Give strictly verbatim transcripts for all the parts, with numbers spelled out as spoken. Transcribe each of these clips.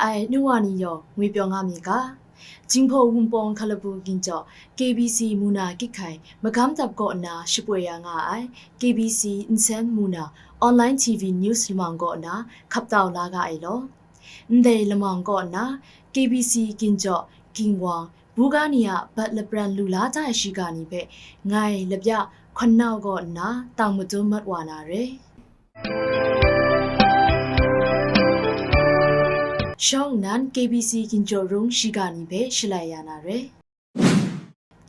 Ai, nu wa ni yawng ngwi pyaw nga mi ga, Jinghpaw Wunpawng Hkalabu Ginjaw, K B C Muna Kyit Hkai magam dap kaw nna shapoi ya nga ai, K B C Nsen Muna Online T V News Lamang kaw nna hkap tau la ga ai law. Ndai lamang kaw nna, K B C Ginjaw, Ginwang, buga ni a bat lapran lu la da ai shiga ni hpe ngai lapya hkawn nau kaw nna tang madun mat wa na re. Shawng nnan K B C Ginjaw Rung shiga ni hpe shalai ya na re.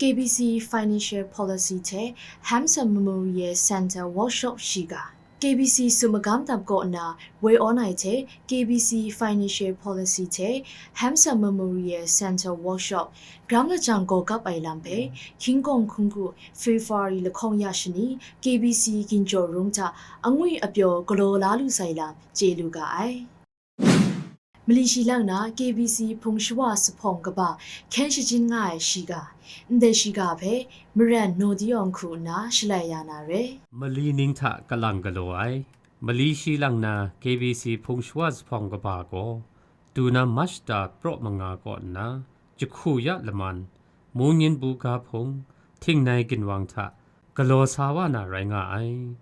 K B C Financial Policy hte Hamson Memorial Center Workshop shiga. K B C sum magam dap kaw nna woi awn ai hte K B C Financial Policy hte Hamson Memorial Center Workshop gram lajang gaw gap ai lam hpe Hkingkawng Hkunggu February lahkawng ya shani K B C Ginjaw Rung hta angwi apyaw galaw la lu sai lam chye lu ga ai. Mali shi lang na K B C Hpung Shawa Zuphpawng kaba hkyen shajin nga ai shiga, ndai shiga hpe Maran Naw Di Awng hku nna shalai ya na re. Mali ning hta kalang galaw ai, mali shi lang na K B C Hpung Shawa Zuphpawng kaba gaw, du na March shata praw manga kaw nna, jahku ya laman, Mungyin Buga Hpung, Htingnai Ginwang hta galaw sa wa na rai nga ai.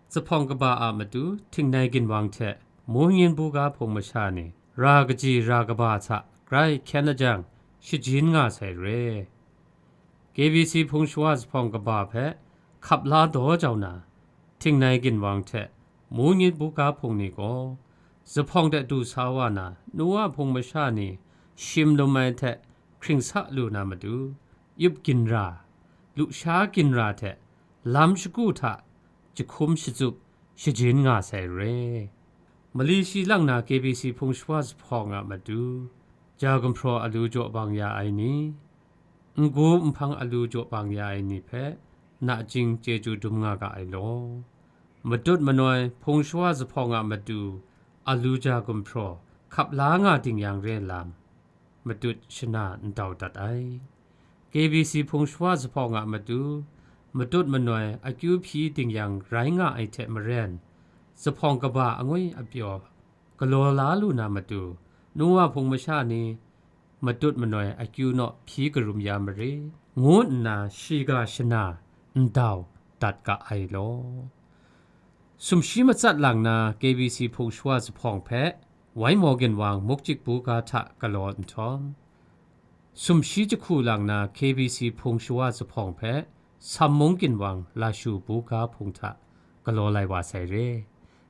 Zuphpawng kaba a matu Htingnai Ginwang hte Mungyin Buga Hpung masha ni ra kaji ra kaba hta grai hkyen lajang shajin nga sai re. K B C Hpung Shawa Zuphpawng kaba hpe hkap la daw jau na, Htingnai Ginwang hte Mungyin Buga Hpung ni gaw, zuphpawng de du sa wa na, nu wa hpung masha ni shim lum ai hte hkring sa lu na matu, yup ginra, lusha ginra hte lam shagu hta jahkum shatsup shajin nga sai re. Mali shi lang na K B C Hpung Shawa Zuphpawng a matu, ja gumhpraw alu jaw bang ya ai ni, n-gu nhpang alu jaw bang ya ai ni hpe, nachying chyeju dum nga ga ai law. Matut manoi Hpung Shawa Zuphpawng a matu, alu ja gumhpraw hkap la nga ding yang re lam, matut shana ndau dat ai. K B C Hpung Shawa Zuphpawng a matu, matut manoi akyu hpyi ding yang rai nga ai hte maren, zuphpawng kaba angwi apyaw galaw la lu na matu, nu wa hpung masha ni matut manoi akyu naw hpyi karum ya mare, ngu nna shiga shana ndau dat ga ai law. Sumshi matsat lang na K B C Hpung Shawa Zuphpawng hpe Wai Maw Ginwang Mukjik Buga hta galaw nhtawm, sumshi jahku lang na K B C Hpung Shawa Zuphpawng hpe Sammung Ginwang Lashu Buga Hpung hta galaw lai wa sai re.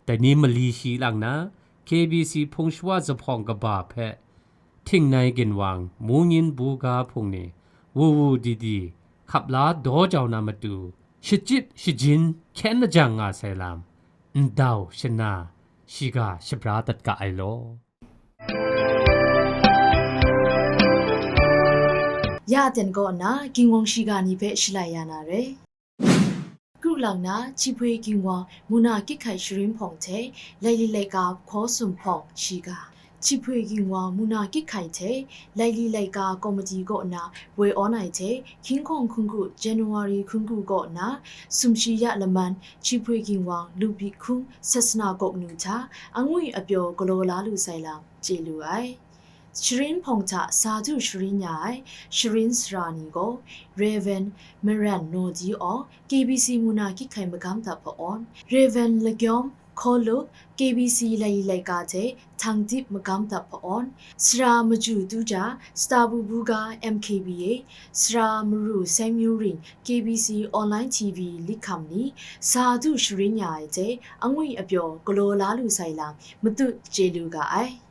Dai ni mali shi lang na K B C Hpung Shawa Zuphpawng kaba hpe Htingnai Ginwang Mungyin Buga Hpung ni wu wu di di hkap la daw jau na matu, shachyip shajin hkyen lajang nga sai lam, ndau shana shiga shabra dat ga ai law. Ya ten kaw nna Ginwang shiga ni hpe shalai ya na re. Kru lang na Jihpoi Ginwang Muna Kyit Hkai Sharin Hpawng hte Laili Laika Hkaw Sum Hpawng shiga. Jihpoi Ginwang Muna Kyit Hkai hte Laili Laika Komiti kaw nna woi awn ai hte Hkingkawng Hkunggu January hkunggu kaw nna sumshi ya laman Jihpoi Ginwang Lubik Hkung Sasana Gawknu hta angwi apyaw galaw la lu sai lam chye lu ai. Sharin hpawng hta sa du sharin ya ai sharin sara ni gaw, Rev. Maran Naw Di Awng, K B C Muna Kyit Hkai magam dap hpa-awn, Rev. Lagyawm Hkaw Luk, K B C Laili Laika hte Htang Dip magam dap hpa-awn, Sara Maju Tuja, Stabu Buga M K B A, Sara Maru Saimyu Ring, K B C Online T V Likham ni, sa du sharin ya ai hte angwi apyaw galaw la lu sai lam, matut chye lu ga ai.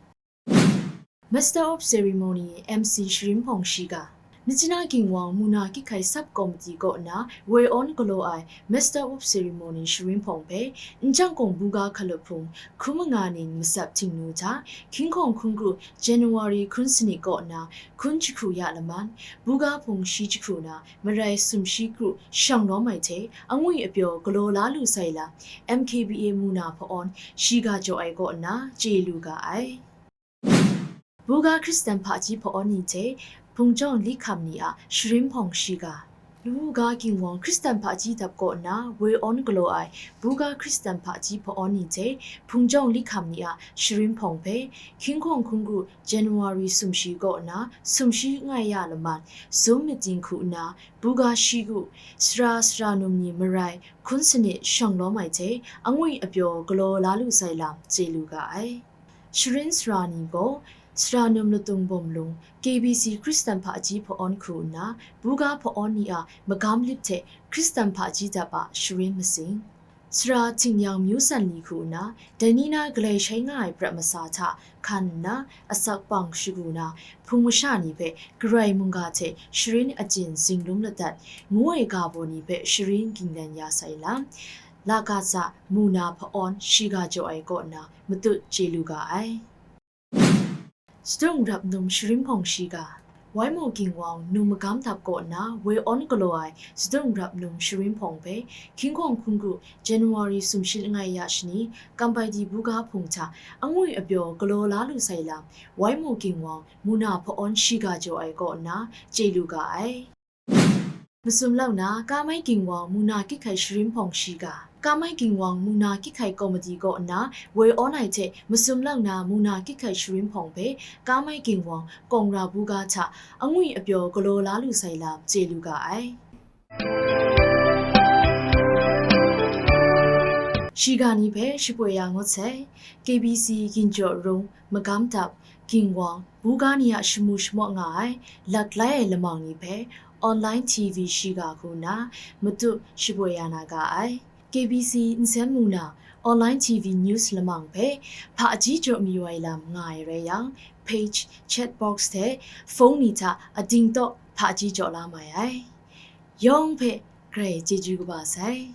Master of Ceremony M C Sharin Hpawng shiga. Nachina Ginwang Muna Kyit Hkai Sub Committee kaw nna woi awn galaw ai Master of Ceremony Sharin Hpawng hpe Njang Kawng Buga Hkalup Hpung hkun manga ning matsat htingnu hta Hkingkawng Hkunggu January hkun sanit kaw nna hkun jahku ya laman, Buga Hpung shi jahku na marai sumshi kru shang lawm ai hte angwi apyaw galaw la lu sai lam, M K B A Muna hpa-awn shiga jaw ai kaw nna chye lu ga ai. Buga Hkristan hpaji hpa-awn ni hte Hpung Jawng Likham ni a Sharin Hpawng shiga. Lu Ga Ginwang Hkristan hpaji dap kaw nna woi awn galaw ai buga Hkristan hpaji hpa-awn ni hte hpung jawng li hkam ni a sharin hpawng hpe, hkying hkawng hkungru January sumshi kaw nna sumshi ngai ya laman, Zoom meeting hku nna buga shi gu, sara sara num ni marai hkun sanit shang lawm ai hte angwi apyaw galaw la lu sai lam chye lu ga ai. Sharin sara ni gaw, sara num latung bawm lung, K B C Hkristan hpaji hpa-awn hku nna, buga hpa-awn ni a magam lip hte Hkristan hpaji dap a sharin masing, sara htingyang myu san ni hku nna, dai ni na galai shai nga ai prat masa hta hkan nna, asak pang shagu na, hpung masha ni hpe Karai mungga hte sharin achyin zinglum ladat, ngu ai ga baw ni hpe sharin ginglen ya sai lam, Lagaza muna hpa-awn shiga jaw ai kaw nna matut chye lu ga ai. Sadung rap num sharin hpawng shiga. Waimaw Ginwang num magam dap kaw nna woi awn galaw ai sadung rap num sharin hpawng hpe, hkying hkawng hkungru January sumshi langai ya shani, Kambai di buga hpung hta angwi apyaw galaw la lu sai lam, Waimaw Ginwang muna hpa-awn shiga jaw ai kaw nna chye lu ga ai. Masum Lang na Kamai Ginwang muna kyik hkai sharin hpawng shiga. Kamai Ginwang muna kyik hkai komiti kaw nna woi awn ai hte Masum Lang na muna kyik hkai sharin hpawng hpe Kamai Ginwang kawng ra buga hta angwi apyaw galaw la lu sai lam chye lu ga ai. Shiga ni hpe shapoi ya ngut sai, K B C Ginjaw Rung, Magam Dap, Ginwang, buga ni a shamu shamawk nga ai, laklai ai lamang ni hpe, online T V shiga hku nna, matut shapoi ya na ga ai. K B C Nsen muna, online T V news lamang hpe, hpaji jaw mayu ai lam nga ai rai yang, page, chat box hte, phone ni hta ading taw hpaji jaw la mai ai. Yawng hpe grai chyeju kaba sai.